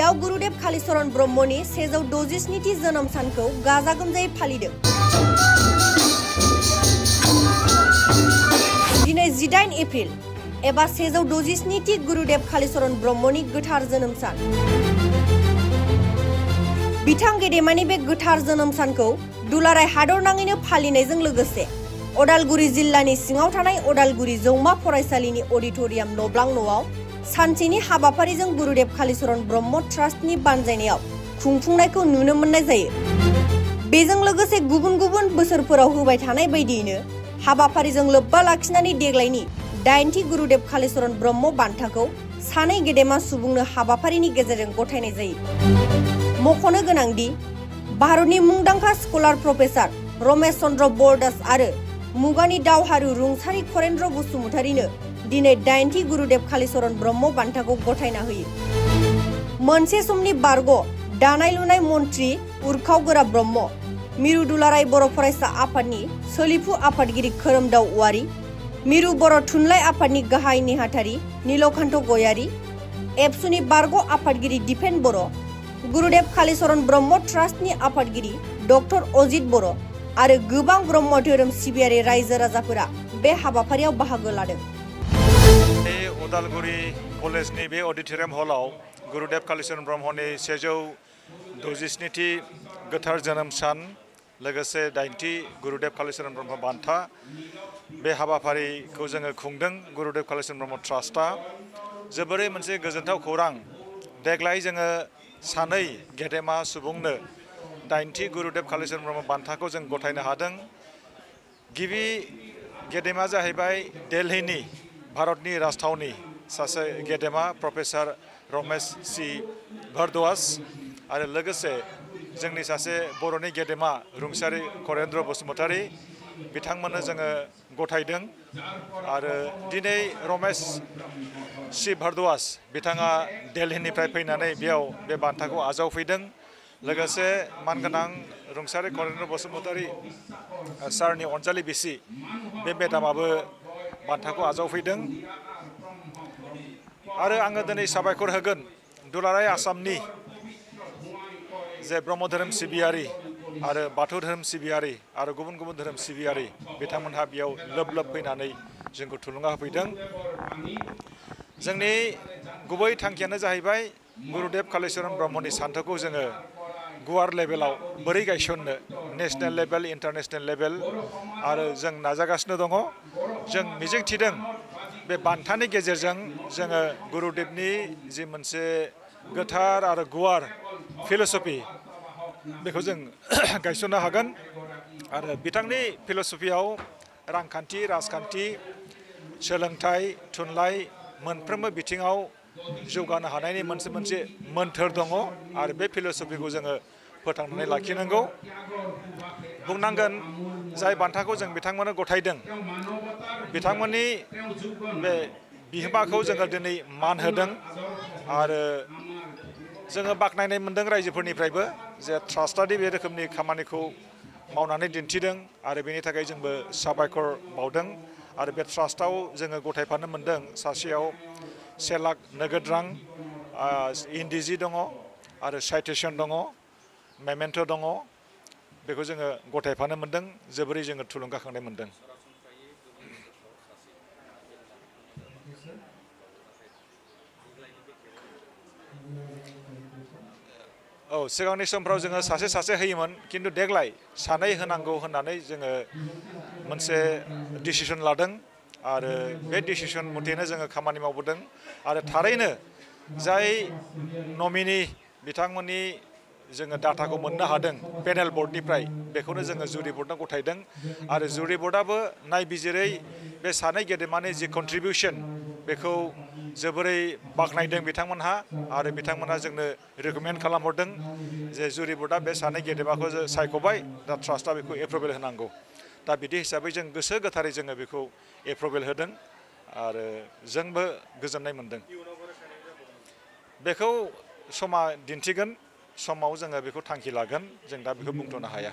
बेयाव गुरुदेव कालीचरण ब्रह्मनि 167थि जोनोम सानखौ गाजा गोमजायै फालिदों। दिनै 18 एप्रिल एबा 167थि गुरुदेव कालीचरण ब्रह्मनि गोथार जोनोम सान। बिथां गेदेमानि बे गोथार जोनोम सानखौ दुलाराय हादरनाङैनो फालिनायजों लोगोसे अदालगुरि जिल्लानि सिङाव थानाय अदालगुरि जौमा फरायसालिनि अडिटोरियाम नब्लां न'आव सानसेनि हाबाफारिजों गुरुदेव कालीचरण ब्रह्म ट्रास्टनि बानजायनायाव खुंफुंनायखौ नुनो मोननाय जायो। बेजों लोगोसे गुबुन गुबुन बोसोरफोराव होबाय थानाय बायदियैनो हाबाफारिजों लोब्बा लाखिनानै देग्लायनि 8थि गुरुदेव कालीचरण ब्रह्म बान्थाखौ सानै गेदेमा सुबुंनो हाबाफारिनि गेजेरजों गथायनाय जायो। मख'नो गोनांदि भारतनि मुंदांखा स्कलार प्रफेसार रमेश चन्द्र बरदास आरो मुगानि दावहारु रुंसारि खरेन्द्र बसुमतारीनो दिनै 8थि गुरुदेव कालीचरण ब्रह्म बान्थाखौ गथायना होयो। मोनसे समनि बारग' दानाय लुनाय मन्थ्रि उरखाव ब्रह्म, मिरु दुलाराय बर' फरायसा आफादनि सोलिफु आफादगिरि खोरोमदाव औवारी, मिरु बर' थुनलाइ आफादनि गाहाय नेहाथारि नीलकान्त गयारी, एबसुनि बारग' आफादगिरि दिपेन बर', गुरुदेव कालीचरण ब्रह्म ट्रास्टनि आफादगिरि डक्टर अजित बर' आरो गोबां ब्रह्म धोरोम सिबियारि रायजो राजाफोरा बे हाबाफारियाव बाहागो लादों। उदालगुरि कलेजनि बे अडिटोरियाम हलाव गुरुदेव कालीचरण ब्रह्मनि 167थि गोथार जोनोम सान लोगोसे 8थि गुरुदेव कालीचरण ब्रह्म बान्था बे हाबाफारिखौ जोङो खुंदों। गुरुदेव कालीचरण ब्रह्म ट्रास्टआ जोबोरै मोनसे गोजोनथाव खौरां। देग्लाय जोङो सानै गेदेमा सुबुंनो 8थि गुरुदेव कालीचरण ब्रह्म बान्थाखौ जों गथायनो हादों। गिबि गेदेमा जाहैबाय दिल्लीनि भारतनि राजथावनि सासे गेदेमा प्रफेसार रमेश सि भरद्वाज आरो लोगोसे जोंनि सासे बर'नि गेदेमा रुंसारि खरेन्द्र बसुमतारी बिथांमोननो जोङो गथायदों। आरो दिनै रमेश सि भरद्वाज बिथाङा दिल्लीनिफ्राय फैनानै बेयाव बे बान्थाखौ आजावफैदों। लोगोसे मानगोनां रुंसारि खरेन्द्र बसुमतारी सारनि अनजालि बिसि बे मेडामाबो बान्थाखौ आजावफैदों। आरो आङो दिनै साबायखर होगोन दुलाराय आसामनि जे ब्रह्म धोरोम सिबियारि आरो बाथौ धोरोम सिबियारि आरो गुबुन गुबुन धोरोम सिबियारि बिथांमोनहा बेयाव लोब लोब फैनानै जोंखौ थुलुंगा होफैदों। जोंनि गुबै थांखियानो जाहैबाय गुरुदेव कालीचरण ब्रह्मनि सान्थौखौ जोङो गुवार लेभेलाव बोरै गायसननो, नेसनेल लेभेल, इन्टारनेसनेल लेभेल आरो जों नाजागासिनो दङ। जों मिजिंथिदों बे बान्थानि गेजेरजों जोङो गुरुदेवनि जि मोनसे गोथार आरो गुवार फिल'सफि बेखौ जों गायसननो हागोन। आरो बिथांनि फिल'सफियाव रांखान्थि, राजखान्थि, सोलोंथाइ, थुनलाइ मोनफ्रोमबो बिथिङाव जौगानो हानायनि मोनसे मोन्थोर दङ आरो बे फिल'सफिखौ जोङो फोथांनानै लाखिनांगौ। बुंनांगोन जाय बान्थाखौ जों बिथांमोननो गथायदों बिथांमोननि बे बिहोमाखौ जोङो दिनै मान होदों आरो जोङो बाख्नायनाय मोनदों रायजोफोरनिफ्रायबो जे ट्रास्टआदि बे रोखोमनि खामानिखौ मावनानै दिन्थिदों आरो बेनि थाखाय जोंबो साबायखर बावदों। आरो बे ट्रास्टआव जोङो गथायफानो मोनदों सासेयाव 1 लाख नोगोद रां, इन्दिजि दङ आरो साइटेसन दङ, मेमेन्ट' दङ। बेखौ जोङो गथायफानो मोनदों। जोबोरै जोङो थुलुंगाखांनाय मोनदों। औ, सिगांनि समफ्राव जोङो सासे सासे होयोमोन, खिन्थु देग्लाय सानै होनांगौ होननानै जोङो मोनसे डिसिसन लादों आरो बे डिसिसन मथेनो जोङो खामानि मावबोदों। आरो थारैनो जाय नमिनि बिथांमोननि जोङो डाटाखौ मोननो हादों पेनेल बर्डनिफ्राय, बेखौनो जोङो जुरि बर्डनो गथायदों। आरो जुरि बर्डआबो नायबिजिरै बे सानै गेदेमानि जि कन्ट्रिबिउसन बेखौ जोबोरै बाख्नायदों बिथांमोनहा आरो बिथांमोनहा जोंनो रेकमेन्ड खालामहरदों जे जुरि बर्डआ बे सानै गेदेमाखौ सायख'बाय, दा ट्रास्टआ बेखौ एप्रुभेल होनांगौ। दा बिदि हिसाबै जों गोसो गोथारै जोङो बेखौ एप्रुभेल होदों आरो जोंबो गोजोननाय मोनदों। बेखौ समा दिन्थिगोन, समाव जोङो बेखौ थांखि लागोन। जों दा बेखौ बुंथ'नो हाया।